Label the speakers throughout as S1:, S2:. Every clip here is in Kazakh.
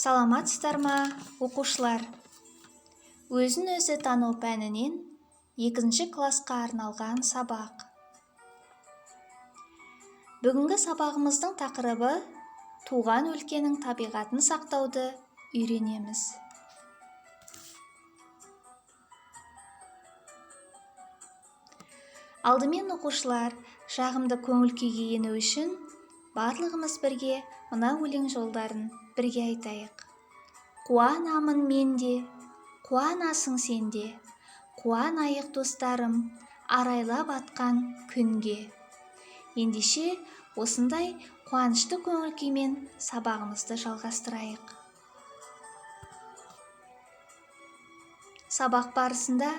S1: Саламатсыздар ма, оқушылар? Өзін-өзі тану пәнінен екінші классқа арналған сабақ. Бүгінгі сабағымыздың тақырыбы туған өлкенің табиғатын сақтауды үйренеміз. Алдымен, оқушылар, жағымды көңіл күйге ену үшін барлығымыз бірге мына өлең жолдарын бірге айтайық. Қуанамын мен де, қуанасың сен де, қуанайық, достарым, арайлап атқан күнге. Ендеше, осындай қуанышты көңіл күймен сабағымызды жалғастырайық. Сабақ барысында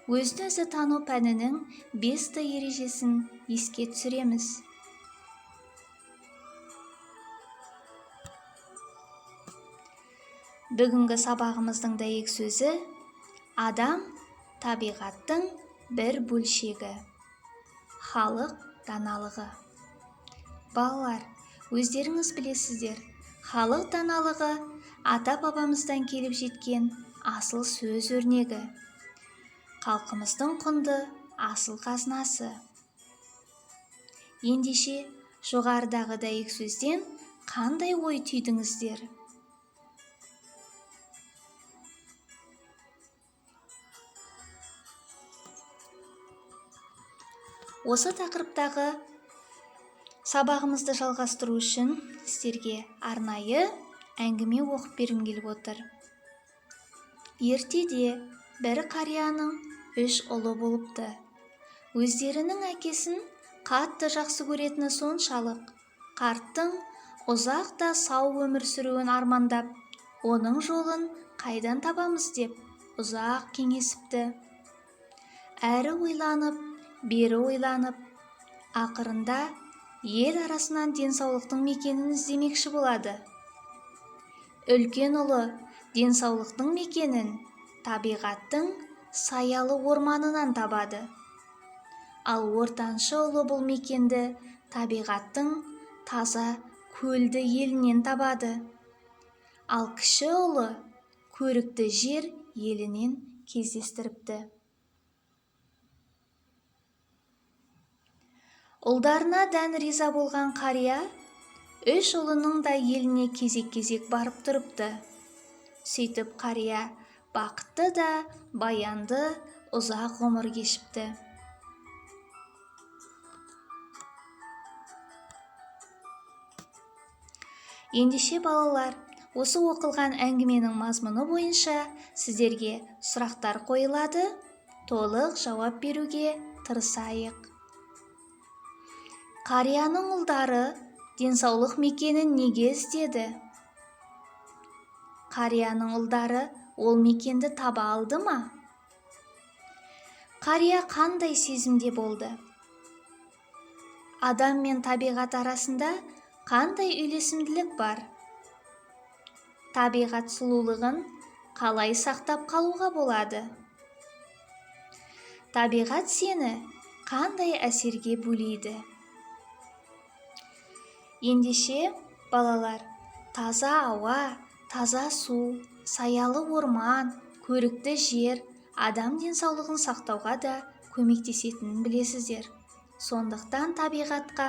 S1: өзін-өзі тану пәнінің 5Т ережесін еске түсіреміз. Бүгінгі сабағымыздың дәйек сөзі: адам табиғаттың бір бөлшегі. Халық даналығы. Балалар, өздеріңіз білесіздер, халық даналығы ата-бабамыздан келіп жеткен асыл сөз өрнегі, халқымыздың құнды асыл қазынасы. Ендеше, жоғарыдағы дәйек сөзден қандай ой түйдіңіздер? Осы тақырыптағы сабағымызды жалғастыру үшін сіздерге арнайы әңгіме оқып бергім келіп отыр. Ертеде бір қарияның үш ұлы болыпты. Өздерінің әкесін қатты жақсы көретіні соншалық, қарттың ұзақ та сау өмір сүруін армандап, оның жолын қайдан табамыз деп ұзақ кеңесіпті. Әрі ойланып, бері ойланып, ақырында ел арасынан денсаулықтың мекенін іздемекші болады. Үлкен ұлы денсаулықтың мекенін табиғаттың саялы орманынан табады. Ал ортаншы ұлы бұл мекенді табиғаттың таза көлді елінен табады. Ал кіші ұлы көрікті жер елінен кездестіріпті. Ұлдарына дән риза болған қария үш ұлының да еліне кезек-кезек барып тұрыпты. Сөйтіп, қария бақытты да баянды ұзақ ғұмыр кешіпті. Ендеше, балалар, осы оқылған әңгіменің мазмұны бойынша сіздерге сұрақтар қойылады. Толық жауап беруге тырысайық. Қарияның ұлдары денсаулық мекенін неге іздеді? Қарияның ұлдары ол мекенді таба алды ма? Қария қандай сезімде болды? Адам мен табиғат арасында қандай үйлесімділік бар? Табиғат сұлулығын қалай сақтап қалуға болады? Табиғат сені қандай әсерге бөлейді? Ендеше, балалар, таза ауа, таза су, саялы орман, көрікті жер адам денсаулығын сақтауға да көмектесетінін білесіздер. Сондықтан табиғатқа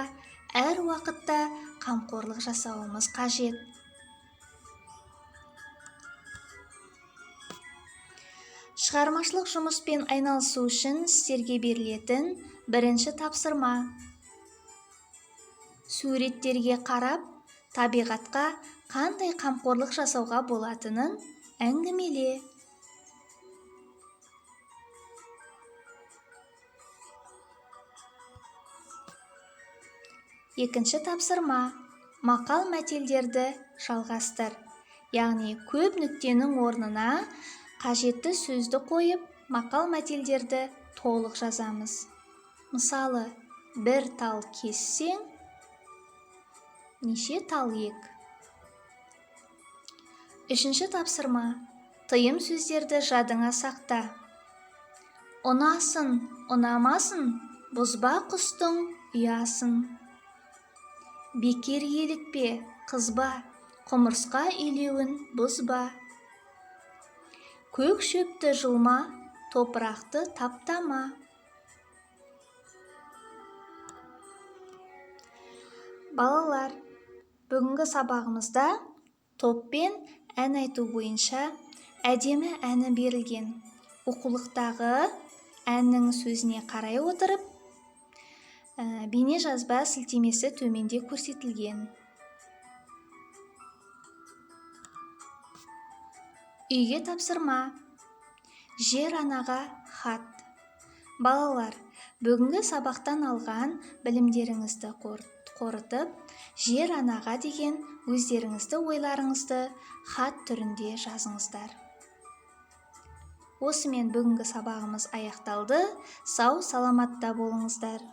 S1: әр уақытта қамқорлық жасауымыз қажет. Шығармашылық жұмыспен айналысу үшін сіздерге берілетін бірінші тапсырма: суреттерге қарап, табиғатқа қандай қамқорлық жасауға болатынын әңгімеле. Екінші тапсырма: мақал мәтелдерді жалғастыр, яғни көп нүктенің орнына қажетті сөзді қойып, мақал мәтелдерді толық жазамыз. Мысалы, бір тал кессең, неше тал ек. Үшінші тапсырма: тыйым сөздерді жадыңа сақта. Ұнасын, ұнамасын, бұзба құстың ұясын. Бекер елікпе, қызба, Құмырсқа илеуін бұзба. Көк шөпті жұлма, топырақты таптама. Балалар, бүгінгі сабағымызда топпен ән айту бойынша әдемі әні берілген. Оқулықтағы әннің сөзіне қарай отырып, бейне жазба сілтемесі төменде көрсетілген. Үйге тапсырма. Жер анаға хат. Балалар, бүгінгі сабақтан алған білімдеріңізді қорытып, жер анаға деген өздеріңізді ойларыңызды хат түрінде жазыңыздар. Осымен бүгінгі сабағымыз аяқталды. Сау саламатта болыңыздар.